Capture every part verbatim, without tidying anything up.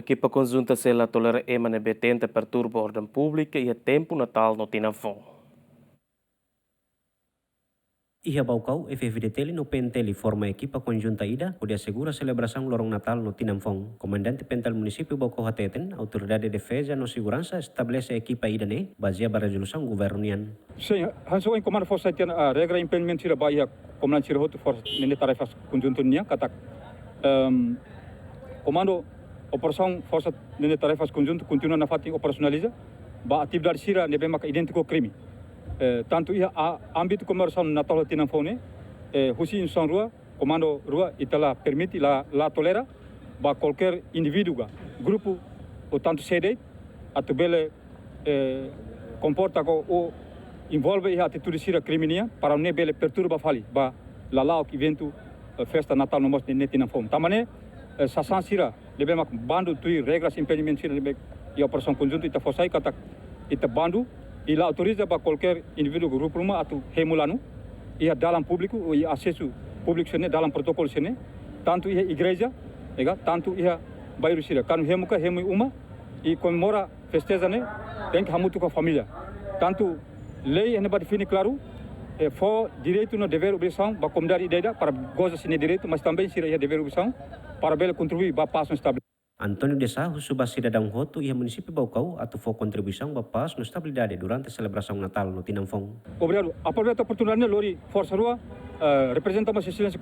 Ekipa konjunta sei la tolera ema ne'ebé tenta perturba orden públika iha tempu Natál no Tinan Foun. Iha Baucau, F F D T L no P N T L forma ekipa konjunta ida hodi asegura selebrasaun loron Natál no Tinan Foun. Komandante P N T L Munisípiu Baucau hateten, Autoridade Defeza no Seguransa estabelese ekipa ida-ne'e bazeia ba rezolusaun governu nian. Sin, hanesan ohin komandu forsa tiha ona, ah, regra implementu sira ba iha komandante sira hotu forsa ne'e nia tarefas konjuntu nian katak, ehm, komandu operasaun forsa ne'e nia tarefas konjuntu kontinua nafatin operasionaliza ba atividade sira ne'ebé maka idéntiku ho krime. Eh, tantu iha a-, ámbitu komemorasaun Natál ho Tinan Foun ne'e, eh, husi instrusaun rua, komandu rua, ita la permite, la, la tolera ba kualkér indivíduu ka grupu ou tantu sé de'it atu bele, eh, komporta ka ou envolve iha atitude sira krime nian, para ne'e bele perturba fali ba lala'ok eventu, eh, festa Natál no mós ne'e Tinan Foun. Tanba ne'e, eh, sasán sira ne'ebé mak bandu tuir regras implementu sira ne'ebé iha operasaun konjuntu ita fó sai katak ita bandu i la autoriza ba kualkér indivíduu grupu ruma atu hemu lanu iha dalan públiku ou iha asesu públiku sira-ne'e, dalan protokolu sira-ne'e, tantu iha igreja, ega, tantu iha bairru sira. Kuandu hemu ka hemu iha uma i komemora festeja ne'e, tenke hamutuk ho família. Tantu lei ne'ebá define klaru, eh, fó direitu no devér obrigasaun ba komunidade ida-idak para goza sira-nia direitu, mas também sira iha devér obrigasaun para bele kontribui ba pás no estabilidade. António de Sá husu ba sidadaun hotu iha Munisípiu Baucau atu fó kontribuisaun ba pás no estabilidade durante selebrasaun Natál no Tinan Foun. Obrigadu. Aproveita oportunidade ne'e lori forsa rua, eh, reprezenta mós Sua Exelénsia,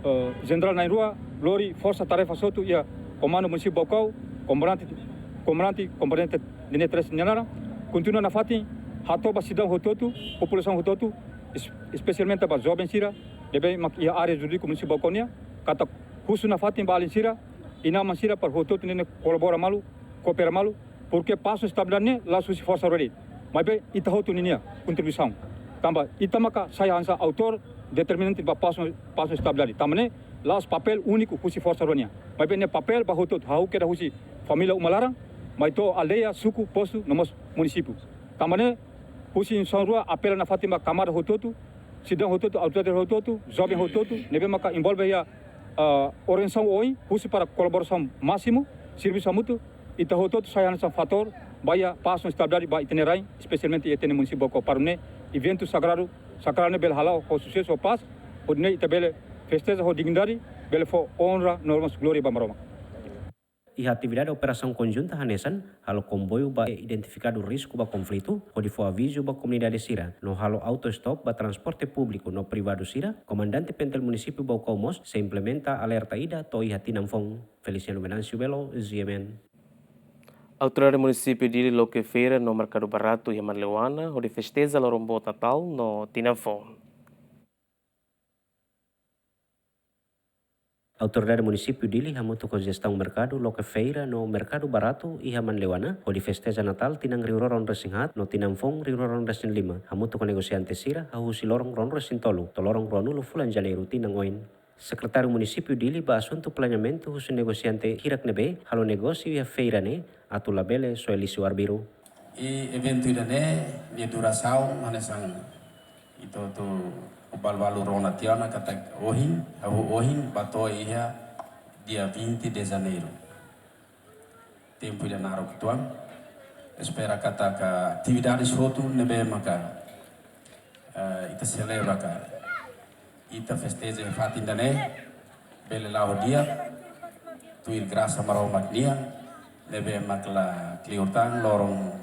eh, Jenerál na'in-rua, lori forsa tarefa hotu iha Komandu Munisípiu Baucau, komandante, komandante, komandante Dene Tres nia naran, kontinua nafatin hato'o ba sidadaun hotu-hotu, populasaun hotu-hotu, es-, espesialmente ba joven sira ne'ebé mak iha área jurídika Munisípiu Baucau nian, katak husu nafatin ba alin sira, inan-aman sira para hotu-hotu ne'e kolabora malu, koopera malu, porke pás no estabilidade ne'e la'ós husi forsa rua de'it, maibé ita hotu ninia kontribuisaun. Tanba ita maka sai hanesan autór determinante ba pás no, pás no estabilidade. Tanba ne'e la'ós papél úniku husi forsa rua nian, maibé ne'e papél ba hotu-hotu, hahú kedas husi família uma laran, mai to'o aldeia, suku, postu, no mós munisípiu. Tanba ne'e husi instrusaun rua apela nafatin ba kamada hotu-hotu, sidadaun hotu-hotu, autoridade hotu-hotu, joven hotu-hotu ne'ebé maka envolve iha, ah, organizasaun oin, husu para kolaborasaun másimu, servisu hamutuk, ita hotu-hotu sai hanesan fatór ba iha pás no estabilidade ba ita-nia rain, espesialmente iha ita-nia Munisípiu Baucau, para ne'e eventu sagradu, sakrál ne'e bele hala'o ho susesu, ho pás, hodi ne'e ita bele festeja ho dignidade, bele fó onra no mós glória ba Maromak. Iha atividade operasaun konjunta hanesan halo komboiu ba identifikadu risku ba konflitu, hodi fó avizu ba komunidade sira, no halo auto-stop ba transporte públiku no privadu sira, Komandante P N T L Munisípiu Baucau mós sei implementa alerta ida to'o iha Tinan Foun. Feliciano Venâncio Belo, G M N. Autoridade Munisípiu Dili loke feira no merkadu baratu iha Manleuana, hodi festeja loron boot Natál no Tinan Foun. Autoridade Munisípiu Dili hamutuk ho jestaun merkadu loke feira no merkadu baratu iha Manleuana, hodi festeja Natál tinan rihun rua ruanulu-resin-haat no Tinan Foun rihun rua ruanulu-resin-lima, hamutuk ho negosiante sira, hahú husi loron ruanulu-resin-tolu to'o loron ruanulu fulan Janeiru tinan oin. Sekretáriu Munisípiu Dili ba asuntu planeamentu husu negosiante hirak ne'ebé halo negósiu iha feira ne'e atu labele soe lixu arbiru. I eventu ida-ne'e nia durasaun hanesan ita hotu balu-balu rona tiha ona katak ohin, hahú ohin, ba to'o iha dia vinte de Janeiro. Tempu ida naruk uitoan. Espera katak atividades hotu ne'ebé maka, eh, ita selebra ka ita festeja iha fatin ida-ne'e bele la'o di'ak, tuir grasa Maromak nian, ne'ebé mak la kleur tan loron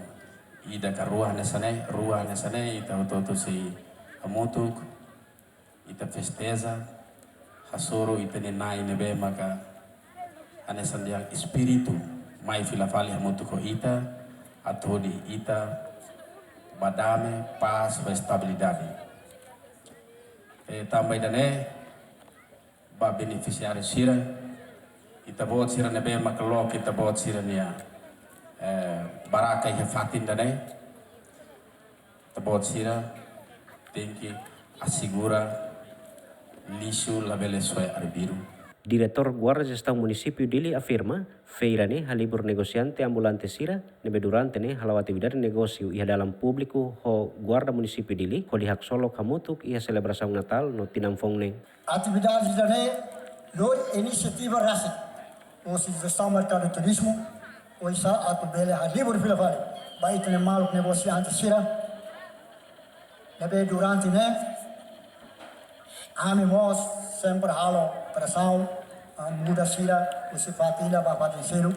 ida ka rua hanesan ne'e, rua hanesan ne'e, ita hotu-hotu sei hamutuk, ita festeja, hasoru ita-nia Na'i ne'ebé maka hanesan dehan espíritu mai fila fali hamutuk ho ita, atu hodi ita ba dame, pás, ba estabilidade. Eh, tanba ida-ne'e, ba benefisiáriu sira, ita-boot sira ne'ebé maka loke ita-boot sira-nia, eh, baraka iha fatin ida-ne'e, ita-boot sira tenke asegura lixu labele soe arbiru. Diretór Guarda Jestaun Munisípiu Dili afirma, feira ne'e halibur negosiante ambulante sira ne'ebé durante ne'e hala'o atividade negósiu iha dalan públiku ho Guarda Munisípiu Dili, hodi haksolok hamutuk iha selebrasaun Natál no Tinan Foun ne'e. Atividade ida-ne'e lori inisiativa rasik husi jestaun merkadu turizmu, oinsá atu bele halibur fila fali ba ita-nia maluk negosiante sira. Ne'ebé durante ne'e, ami mós sempre halo presaun, ah, muda sira husi fatin ida ba fatin seluk.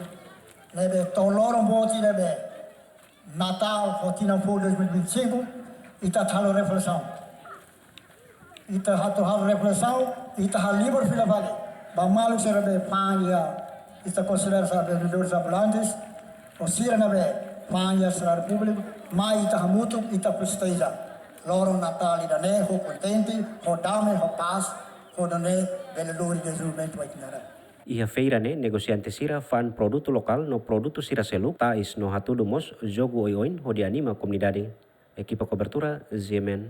Ne'ebé to'o loron boot ida ne'ebé Natál ho tinan foun dois mil e vinte e cinco, ita atu halo reflesaun. Ita atu halo reflesaun, ita halibur fila fali ba maluk sira ne'ebé fa'an iha, ita konsidera sai vendedores ambulantes, ou sira ne'ebé fa'an iha servidór públiku, mai ita hamutuk, ita festeja loron Natál ida-ne'e ho kontente, ho dame, ho pás, hodi nune'e bele lori dezenvolvimentu ba ita-nia rain. Iha feira ne'e negosiante sira fa'an produtu lokál no produtu sira seluk, ta'es no hatudu mós jogu oioin hodi anima komunidade. Ekipa kobertura, G M N.